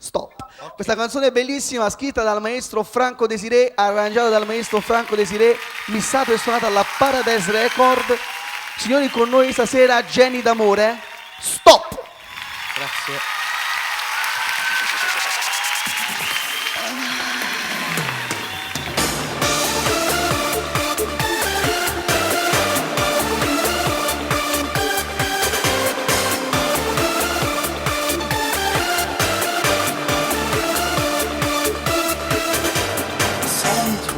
Stop. Questa canzone è bellissima, scritta dal maestro Franco Desirè, arrangiata dal maestro Franco Desirè, missato e suonata alla Paradise Record. Signori, con noi stasera Jenny D'Amore. Stop! Grazie. Sento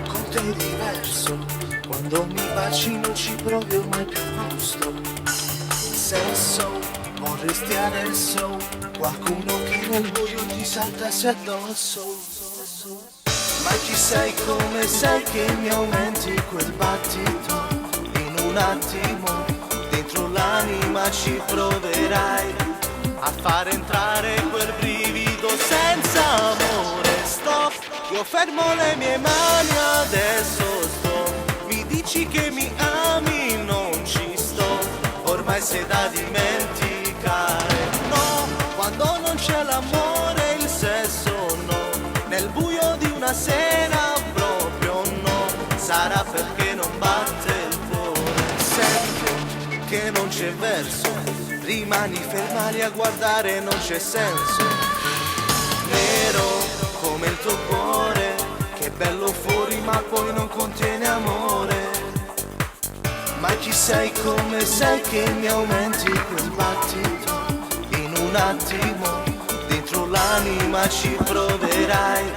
con te diverso, quando mi baci non ci provi ormai più gusto. Sesso, vorresti adesso qualcuno che nel buio ti saltasse addosso. Ma chi sei come sei che mi aumenti quel battito in un attimo, dentro l'anima ci proverai a far entrare quel brivido senza amore. Stop, io fermo le mie mani adesso sto. Mi dici che mi ami, non ci sto. Ormai sei da dimenticare. No, quando non c'è l'amore, il sesso no. Nel buio di una sera proprio no. Sarà perché non batte il cuore. Sento che non c'è verso. Rimani fermari a guardare, non c'è senso. Nero come il tuo cuore, che è bello fuori ma poi non contiene amore. Ma chi sei come sei che mi aumenti quel battito in un attimo, dentro l'anima ci proverai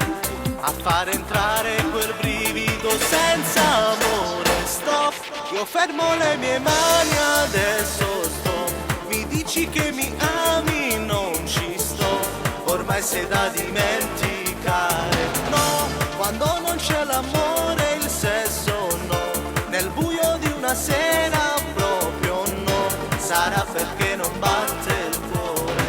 a far entrare quel brivido senza amore. Stop, io fermo le mie mani adesso sto. Mi dici che mi ami, non ci sto. Ormai sei da dimenticare. No, quando non c'è l'amore, il sesso no. Nel buio di una sera proprio no. Sarà perché non batte il cuore.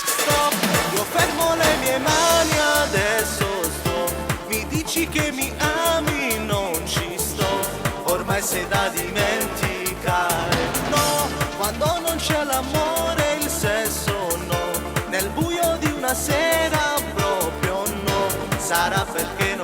Stop, io fermo le mie mani adesso sto. Mi dici che mi ami, non ci sto. Ormai sei da dimenticare. No, quando non c'è l'amore, il sesso no. Nel buio di una sera proprio no. Sarà perché